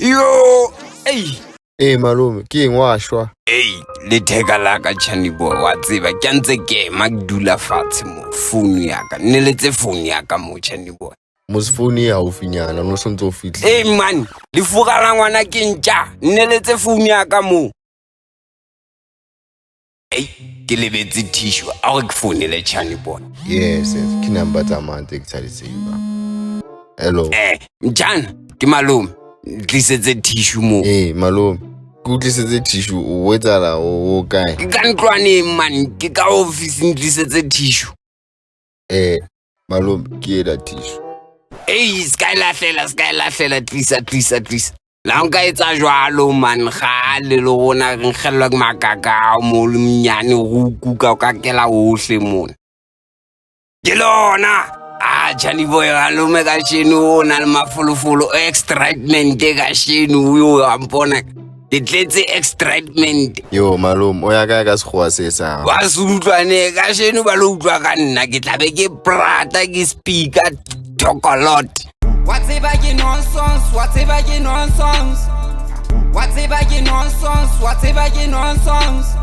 Yo, ei. Ee malome, ke eng wa shwa? Ei, letheka la ka Chani boy, wa tseba ke ntse ke ema ke dula fatshe mo founu ya ka. Nneletse founu ya ka mo Chani boy. Mos founu e haufinyana, no sontse o fitlhile. Ei man, lefuka la ngwana ke ntja. Nneletse founu ya ka mo. Ei, ke lebetse tissue, a gore ke founele Chani boy. Yes, ke number tsa mang tse ke sa di save? Hello. Mtjana, ke malome. Tlisetse tissue mo. Ee malome, ke o tlisetse tissue, o etsahala o kae? Ke ka ntlwaneng man, ke ka office tlisetse tissue. Malome, ke ela tissue. Ei, se ka e lahlela, se ka e lahlela, tlisa, tlisa, tlisa. La nka etsa jwalo man, kgale le rona re nkgellwa ke makaka ao mo le monyane re o kuka o ka kela hohle mona. Ke lona. Ah, Chani boy, malome kasheno o na le mafolofolo excitement kasheno yo a mpona. Ke tletse excitement. Yo malome, o ya kae ka sekgowa se sa? Wa se utlwane kasheno ba lo utlwa ka nna ke tla be ke prata ke speaker talk a lot. Wa tseba ke nonsense, wa tseba ke nonsense. Wa tseba ke nonsense, wa tseba ke nonsense.